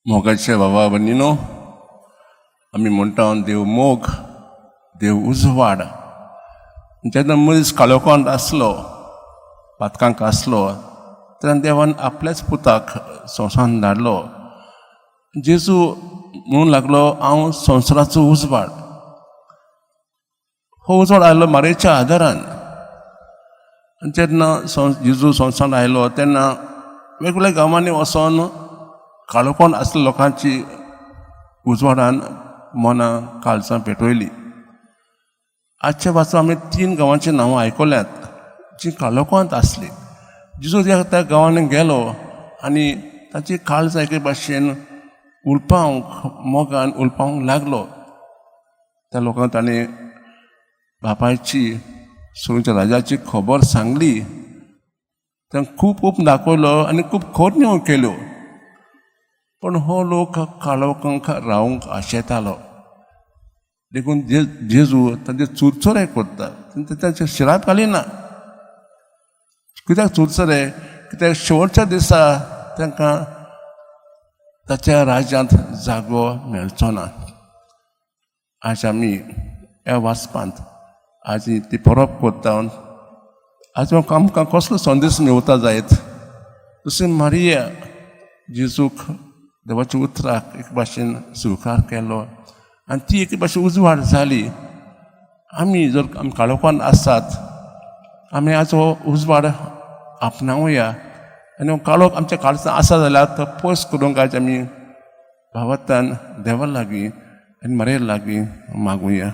मोगाचे बाबा भयणीनो, आमी म्हणटा, देव मोग, देव उजवाड. जेन्ना मनीस काळोखांत आसलो, पातकांक आसलो, तेन्ना देवान आपल्याच पुताक संवसारान धाडलो. जेजू म्हणूंक लागलो, हांव संवसाराचो उजवाड. हो उजवाड आयलो मारयेच्या आदारान. आनी जेन्ना जेजू संवसारान आयलो, तेन्ना वेगवेगळ्या गांवांनी वचोन काळोखान आसल्या लोकांची उजवाडान मनां काळजां पेटयली. आजच्या वाचून आमी तीन गांवांची नांवां आयकल्यांत जीं काळोखांत आसलीं. जेजू त्या गांवांनी गेलो आनी ताची काळजां एके भाशेन उलपावंक, मोगान उलपावंक लागलो. त्या लोकांक ताणें बापायची, सुर्गाच्या राजाची खबर सांगली. तांकां खूब खूब दाखयलो आनी खूब करण्यो केल्यो. पूण हो लोक काळोखांक रावंक आशेतालो. देखून जेजू तांचे चुरचुरे करता, तांचे शिराप घालिना. कित्याक चुरचुरे? कित्याक शेवटच्या दिसा तांकां ताच्या राज्यांत जागो मेळचो ना. आज आमी ह्या वाचपांत आज ती परब करता. आज आमकां कसलो संदेश मेवता जायत? जशें मारिया जेजूक, देवाच्या उतराक एक भाशेन स्विकार केलो आनी ती एक भाशेन उजवाड जाली. आमी जर आमी काळोखान आसात, आमी आज हो उजवाड आपणावया आनी हो काळोख आमच्या काळजान आसा जाल्यार तो पयस करूंक आज आमी भावार्थान देवा लागीं आनी मारये लागीं मागुया.